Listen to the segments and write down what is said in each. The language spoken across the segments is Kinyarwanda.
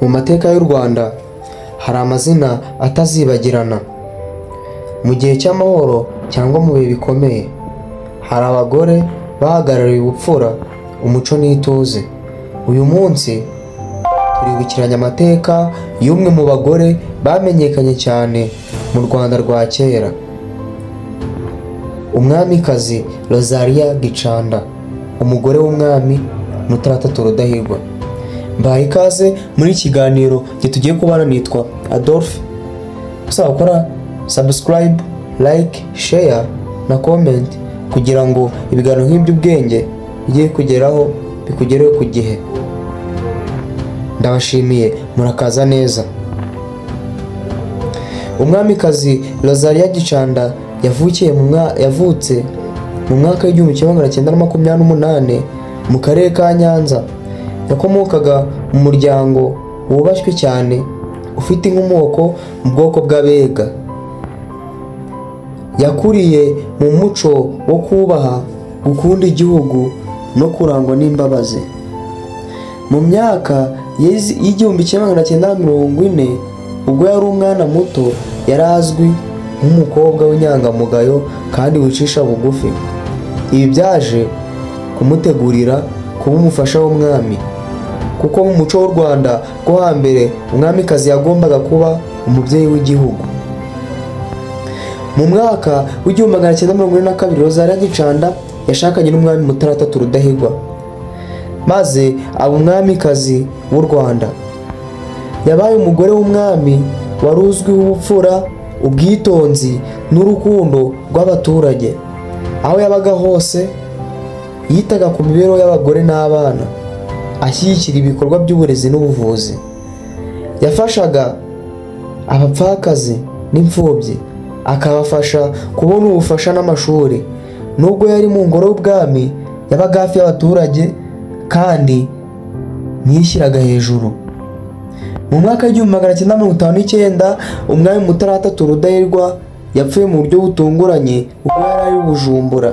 Mu mateka y'u Rwanda hari amazina atazibagirana. Mu gihe cy'amahoro cyangwa mu bihe bikomeye, hari abagore bahagarariye ubupfura, umuco n'ituze. Uyu munsi turibukiranya amateka y'umwe mu bagore bamenyekanye cyane mu Rwanda rwa kera, Umwamikazi Rosalie Gicanda, umugore w'umwami Mutara III Rudahigwa. Mbahaye ikaze muri iki kiganiro tugiye kubana, nitwa Adolphe. Usaba gukora subscribe, like, share na comment kugira ngo ibiganiro nk'iby'ubwenge bigiye kugeraho bikugereho ku gihe. Ndabashimiye, murakaza neza. Umwamikazi Rosalie Gicanda yavutse mu mwaka w'1928 mu karere ka Nyanza. Yakomokaga mu muryango wubashywe cyane ufite inkomoko mu bwoko bw'Abega. Yakuriye mu muco wo kubaha, gukunda igihugu no kurangwa n'imbabazi. Mu myaka y'1940, ubwo yari umwana muto, yari azwi nk'umukobwa w'inyangamugayo kandi wicisha bugufi. Ibi byaje kumutegurira kuba umufasha w'umwami, kuko mu muco w'u Rwanda rwo hambere umwamikazi yagombaga kuba umubyeyi w'igihugu. Mu mwaka w'1942, Rosalie Gicanda yashakanye n'umwami Mutara III Rudahigwa, maze aba umwamikazi w'u Rwanda. Yabaye umugore w'umwami wari uzwiho ubupfura, ubwitonzi n'urukundo rw'abaturage. Aho yabaga hose yitaga ku mibereho y'abagore n'abana, ashyigikira ibikorwa by'uburezi n'ubuvuzi. Yafashaga abapfakazi n'imfubyi, akabafasha kubona ubufasha n'amashuri. Nubwo yari mu ngoro y'ubwami, yabaga hafi y'abaturage kandi ntiyishyiraga hejuru. Mu mwaka w'1959, umwami Mutara III Rudahigwa yapfuye mu buryo butunguranye ubwo yari ari Bujumbura.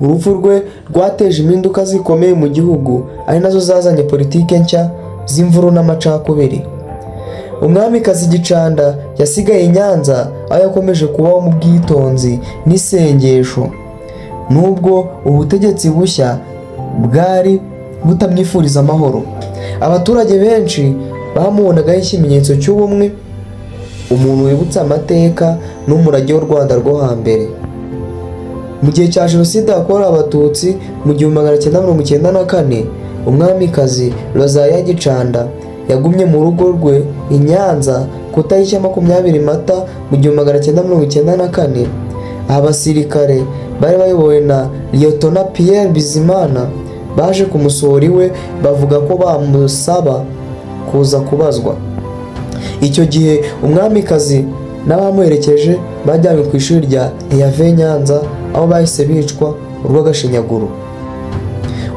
Urupfu rwe rwateje impinduka zikomeye mu gihugu, ari nazo zazanye politike nshya z'imvururu n'amacakubiri. Umwamikazi Gicanda yasigaye i Nyanza, aho yakomeje kubaho mu bwitonzi n'isengesho, nubwo ubutegetsi bushya bwari butamwifuriza amahoro. Abaturage benshi bamubonagaho ikimenyetso cy'ubumwe, umuntu wibutsa amateka n'umurage w'u Rwanda rwo hambere. Mu gihe cya Jenoside yakorewe Abatutsi mu 1994, Umwamikazi Rosalie Gicanda yagumye mu rugo rwe i Nyanza. Ku itariki ya 20 Mata mu 1994, abasirikare bari bayobowe na Liyetona Pierre Bizimana baje kumusohora iwe, bavuga ko bamusaba kuza kubazwa. Icyo gihe umwamikazi n'abamuherekeje bajyanywe ku ishuri rya EAV Nyanza, aho bahise bicwa urw'agashinyaguro.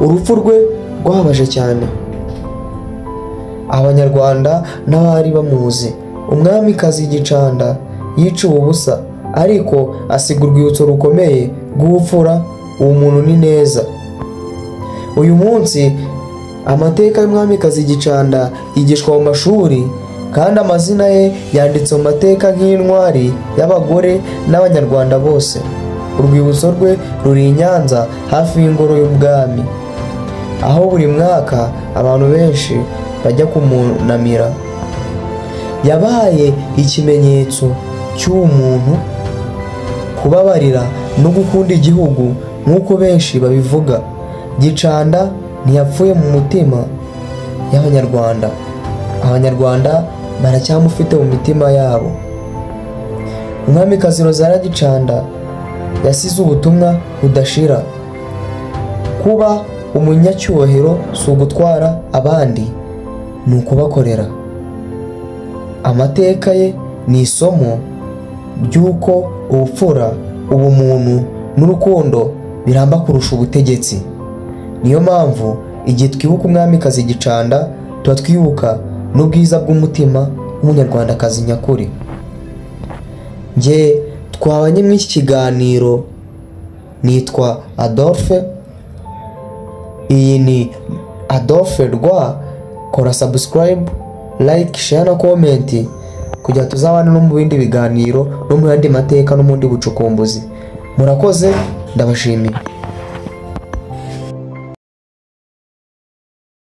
Urupfu rwe rwababaje cyane Abanyarwanda n'abari bamuzi. Umwamikazi Gicanda yiciwe ubusa, ariko asiga urwibutso rukomeye rw'ubupfura, ubumuntu n'ineza. Uyu munsi amateka y'umwamikazi Gicanda yigishwa mu mashuri, kandi amazina ye yanditse mu mateka nk'intwari y'abagore n'Abanyarwanda bose. Urwibutso rwe ruri i Nyanza hafi y'ingoro y'ubwami, aho buri mwaka abantu benshi bajya kumunamira. Yabaye ikimenyetso cy'umuntu, kubabarira no gukunda igihugu nk'uko benshi babivuga. Gicanda ntiyapfuye mu mutima y'Abanyarwanda. Abanyarwanda baracyamufite mu mitima yabo. Umwamikazi Rosalie Gicanda yasize ubutumwa budashira: kuba umunyacyubahiro si ugutwara abandi, ni ukubakorera. Amateka ye ni isomo ry'uko ubupfura, ubumuntu n'urukundo biramba kurusha ubutegetsi. Niyo mpamvu igihe twibuka umwamikazi Gicanda, tuba twibuka n'ubwiza bw'umutima w'umunyarwandakazi nyakuri. Njye twabanye muri iki kiganiro nitwa Adolphe. Iyi ni Adolphe Rwa. Kora subscribe, like, share na comment kugira tuzabane no mu bindi biganiro no mu yandi mateka no mu bundi bucukumbuzi. Murakoze, ndabashimiye.